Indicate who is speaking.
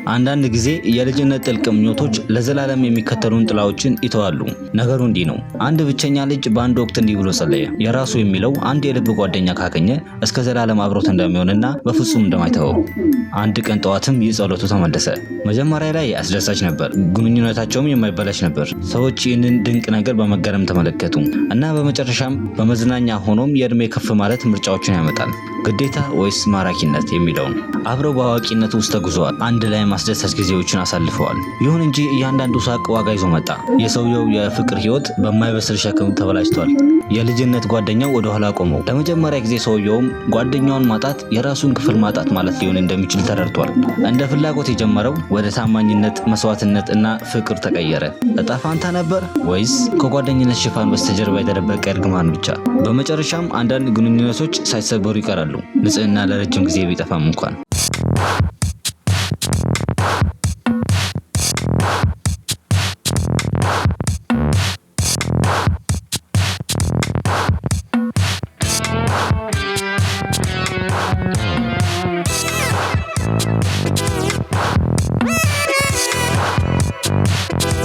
Speaker 1: አንዳንድ ጊዜ የልጅነት ጥልቅ ምኞቶች ለዘላለም የሚከተሉን ጥላዎችን ይተዋሉ። ነገሩ እንዲህ ነው። አንድ ብቸኛ ልጅ በአንድ ወቅት እንዲህ ብሎ ጸለየ። የራሱ የሚለው አንድ የልብ ጓደኛ ካገኘ እስከ ዘላለም አብሮት እንደሚሆንና በፍጹም እንደማይተወው። አንድ ቀን ጠዋትም ይህ ጸሎቱ ተመለሰ። መጀመሪያ ላይ አስደሳች ነበር፣ ግንኙነታቸውም የማይበላሽ ነበር። ሰዎች ይህንን ድንቅ ነገር በመገረም ተመለከቱ እና በመጨረሻም በመዝናኛ ሆኖም የእድሜ ከፍ ማለት ምርጫዎችን ያመጣል። ግዴታ ወይስ ማራኪነት የሚለውን አብረው በአዋቂነት ውስጥ ተጉዘዋል። አንድ ላይ ማስደሳች ጊዜዎችን አሳልፈዋል። ይሁን እንጂ እያንዳንዱ ሳቅ ዋጋ ይዞ መጣ። የሰውየው የፍቅር ህይወት በማይበስል ሸክም ተበላሽቷል። የልጅነት ጓደኛው ወደ ኋላ ቆመው ለመጀመሪያ ጊዜ ሰውየውም ጓደኛውን ማጣት የራሱን ክፍል ማጣት ማለት ሊሆን እንደሚችል ተረድቷል። እንደ ፍላጎት የጀመረው ወደ ታማኝነት፣ መስዋዕትነት እና ፍቅር ተቀየረ። እጣ ፋንታ ነበር ወይስ ከጓደኝነት ሽፋን በስተጀርባ የተደበቀ እርግማን ብቻ? በመጨረሻም አንዳንድ ግንኙነቶች ሳይሰበሩ ይቀራሉ፣ ንጽህና ለረጅም ጊዜ ቢጠፋም እንኳን።